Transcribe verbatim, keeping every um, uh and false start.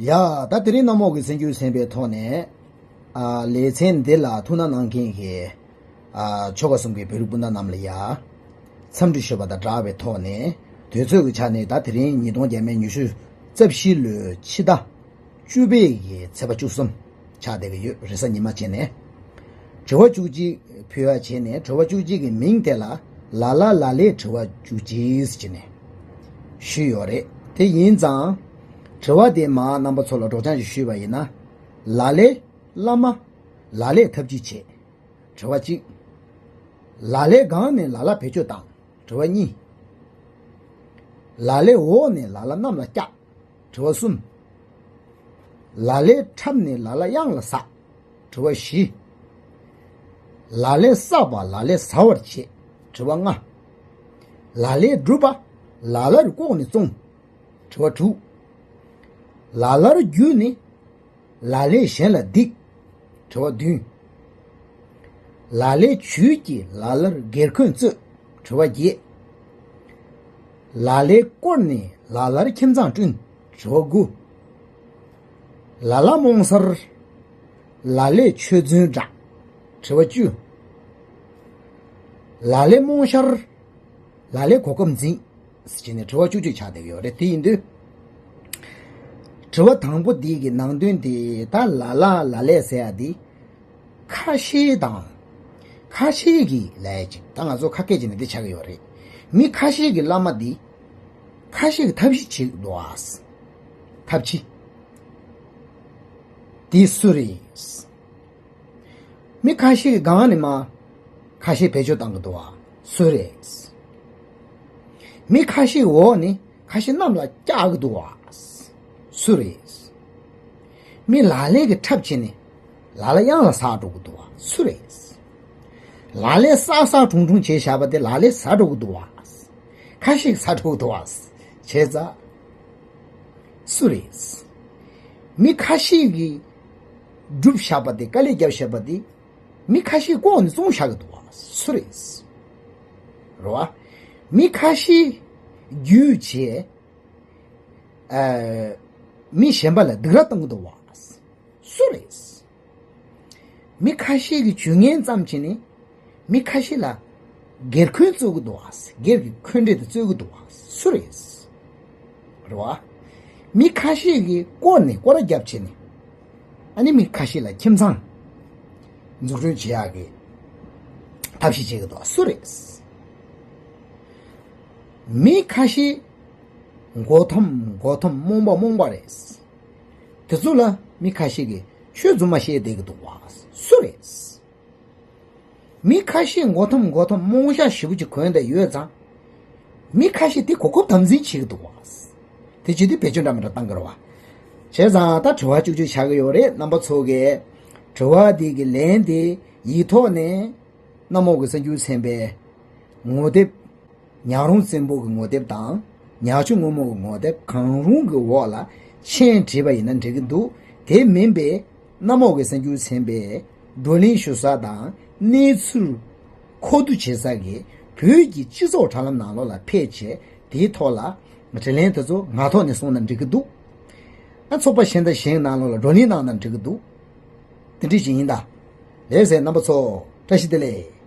ཡ། ད་དེ་རིང་གནམ་འོག་གི་སེམས་རྒྱུད་ཚན་པའི་ཐོག་ནས། ཨ། ལེ་ཚན་འདི་ལ་ཐུགས་སྣང་གནང་མཁན་གྱི། ཨ། ཆོལ་ཁ་གསུམ་གྱི་བོད་རིགས་སྤུན་ཟླ་རྣམས་ལ་ཡ། འཚམས་འདྲི་ཞུ་བ་དང་སྦྲགས་པའི་ཐོག་ནས། དུས་ཚོད་ཀྱི་ཆ་ནས་ད་དེ་རིང་ཉིས་སྟོང་ཉི་ཤུ་རྩ་བཞི་ལོའི་ཕྱི་ཟླ་བཅུ་པའི་གི་ཚེས་པ་བཅུ་གསུམ་ཆགས་བསྡད་ཀྱི་ཡོད། རེས་གཟའ་ཉི་མ་བྱས་ནས། དྲི་བ་བཅུ་གཅིག་ཕུལ་བ་བྱས་ནས། དྲི་བ་བཅུ་གཅིག་གི་མིང་དེ་ལ་ལ་ལ་ལ་ལས་དྲི་བ་བཅུ་གཅིག་ཟེར་ནས་ཞུས་ཡོད་རེད། དེ་ཡིན་ཙང་། དྲི་བ་དེ་མར་རྣམ་པ་ཚོ་ལ་སྒྲོག་སྦྱང་ཞིག་ཞུས་པ་ཡིན་ན། ལ་ལས་བླ་མ། ལ་ལས་ཐབས་ཅི་བྱེད། དྲི་བ་གཅིག་ལ་ལས་གང་ནས་ལ་ལ་བེད་སྤྱོད་བཏང་། དྲི་བ་གཉིས། ལ་ལས་འོག་ནས་ལ་ལ་གནམ་ལ་བཀྱག་དྲི་བ་གསུམ། ལ་ལས་ཁྲབ་ནས་ལ་ལ་གཡང་ལ་ཟག་དྲི་བ་བཞི། ལ་ལས་བསགས་པ་ལ་ལས་ཟ་བར་བྱེད། དྲི་བ་ལྔ། ལ་ལས་སྒྲུབ་པ་ལ་ལར་ལྐོག་ནས་བཙོང་། དྲི་བ་དྲུག་ལ་ལར་བརྒྱུད་ནས་ལ་ལས་གཞན་ལ་སྡིག་དྲི་བ་བདུན། ལ་ལས་བྱུས་ཀྱིས་ལ་ལར་སྒེར་འཁོན་རྩོད། དྲི་བ་བརྒྱད། ལ་ལས་བསྐོར་ནས་ལ་ལར་ཁྱིམ་ཚང་བསྐྲུན། དྲི་བ་དགུ། ལ་ལ་རྨོངས་སར་ལ་ལས་ཆོས་རྫུན་བསྒྲགས། དྲི་བ་བཅུ། ལ་ལས་རྨོངས་ཤར་ལ་ལས་གོ་སྐབས་འཛིན། ཟེར་བྱས་ནས་དྲི་བ་བཅུ་གཅིག་ཆགས་བསྡད་ཀྱི་ཡོད་རེད། དེ་ཡིན་དུས། དྲི་བ་དང་པོ་འདི་གི་ནང་དོན་དེ་ད་ལ་ལ་ལ་ལས་ཟེར་ཡ་འདི། ཁ་ཤས་དང་། ཁ་ཤས་ཀྱིས་ལས་ཅིག་ད་ང་ཚོ་ཁ་སྐད་ཅིག་ནས་འདི་ཆགས་ཀྱི་ཡོད་རེད། མི་ཁ་ཤས་ཀྱིས་བླ་མ་འདི། ཁ་ཤས་ཀྱིས་ཐབས་ཤེས་བྱེད་ཀྱི་འདུག་ཨ། ཐབས་ཤེས། འདི་སུ་རེད། མི་ཁ་ཤས་ཀྱིས་སྒང་ནས་མར་ཁ་ཤས་བེད་སྤྱོད་བཏང་གི་འདུག་བ། སུ་རེད། མི་ཁ་ཤས་འོག་ནས་ཁ་ཤས་གནམ་ལ་བཀྱག་གི་འདུག་བ། སུ་རེད། མི་ལ་ལས་ཀྱི་འཁྲབ་བྱས་ནས་ལ་ལ་གཡང་ལ་ཟག་འགྲོ་གི་འདུག་བ། སུ་རེད། ལ་ལས་བསགས་བསགས་དྲུང་དྲུང་བྱས་བཞག་པ་དེ་ལ་ལས་ཟ་འགྲོ་གི་འདུག་བ། ཁ་ཤས་ཟ་འགྲོ་གི་འདུག་བ། བྱས་ཙང་། སུ་རེད། མི་ཁ་ཤས་ཀྱིས་སྒྲུབ་བཞག་པ་དེ། དཀའ་ལས་བརྒྱབ་བཞག་པ་དེ། མི་ཁ་ཤས་ལྐོག་ནས་བཙོང་བཞག་གི་འདུག་བ། སུ་རེད། རེད་བ། མི་ཁ་ཤས་བརྒྱུད་བྱས། ཨ། མི་གཞན་པ་ལ་སྡིགས་ར་གཏོང་གི་འདུག་བ། སུ་རེད། མི་ཁ་ཤས་ཀྱིས་ཇུས་ངན་བརྩམས་བྱས་ནས་མི་ཁ་ཤས་ལ་སྒེར་འཁོན་རྩོད་ཀྱི་འདུག་བ། སྒེར་གྱི་འཁོན་འགྲས་དེ་རྩོད་ཀྱི་འདུག་བ། སུ་རེད། རེད་བ། མི་ཁ་ཤས་ཀྱིས་བསྐོར་ནས་སྐོར་ར་བརྒྱབ་བྱས་ནས། ཨ་ནི་མི་ཁ་ཤས་ལ་ཁྱིམ་ཚང་འཛུགས་སྐྲུན་བྱེད་ཡག་གི་ཐབས་ཤེས་བྱེད་ཀྱི་འདུག་བ། སུ་རེད། མི་ཁ་ཤས་མགོ་འཐོམ་མགོ་འཐོམ་རྨོངས་པ་རྨོངས་པ་རེད། དེ་ཚོ་ལ་མི་ཁ་ཤས་ཀྱིས་ཆོས་རྫུན་མ་བཤད་བསྡད་ཀྱི་འདུག་བ། སུ་རེད། མི་ཁ་ཤས་མགོ་འཐོམ་མགོ་འཐོམ་རྨོངས་ཤ་ཞེ་པོ་ཅིག་གོན་བསྡད་ཡོད་ཙང་། མི་ཁ་ཤས་དེ་གོ་སྐབས་དམ་འཛིན་བྱེད་ཀྱི་འདུག་བ། དེ་བྱེད་དུས་བེད་སྤྱོད་འདྲ་མི་འདྲ་བཏང་གི་རེད་བ། བྱས་ཙང་ད་དྲི་བ་བཅུ་གཅིག་ཆགས་ཀྱི་ཡོད་རེད། རྣམ་པ་ཚོ་གིས་དྲི་བ་འདི་གི་ལན་དེ་ཡིག་ཐོག་ནས་གནམ་འོག་གི་གསར་འགྱུར་ཚན་པའི་ངོ་དེབ། ཉག་རོང་བཙན་པོ་གི་ངོ་དེབ་དང་། ཉག་ཆུ་སྔོན་མོ་གི་ངོ་དེབ་གང་རུང་གི་འོག་ལ་མཆན་བྲིས་པ་ཡིན་ན་འགྲིག་གི་འདུག་དེ་མིན་པའི་གནམ་འོག་གི་གསར་འགྱུར་ཚན་པའི་བགྲོ་གླེང་ཞུ་ས་དང་གནས་ཚུལ་མཁོ་བསྡུ་བྱེད་ས་གི་བོད་ཀྱི་སྤྱི་ཚོགས་དྲ་ལམ་ནང་ལོགས་ལ་ཕེབས་བྱས། དེའི་ཐོག་ལ་དྲི་ལན་དེ་ཚོ་ངག་ཐོག་ནས་གསུངས་ན་འགྲིག་གི་འདུག་ཨ། ཚོགས་པ་གཞན་དང་གཞན་ནང་ལོགས་ལ་བགྲོ་གླེང་གནང་ན་འགྲིག་གི་འདུག་དེ་འདྲ་ཞིག་ཡིན་ད། ལགས་སེ། རྣམ་པ་ཚོ་བཀྲ་ཤིས་བདེ་ལེགས།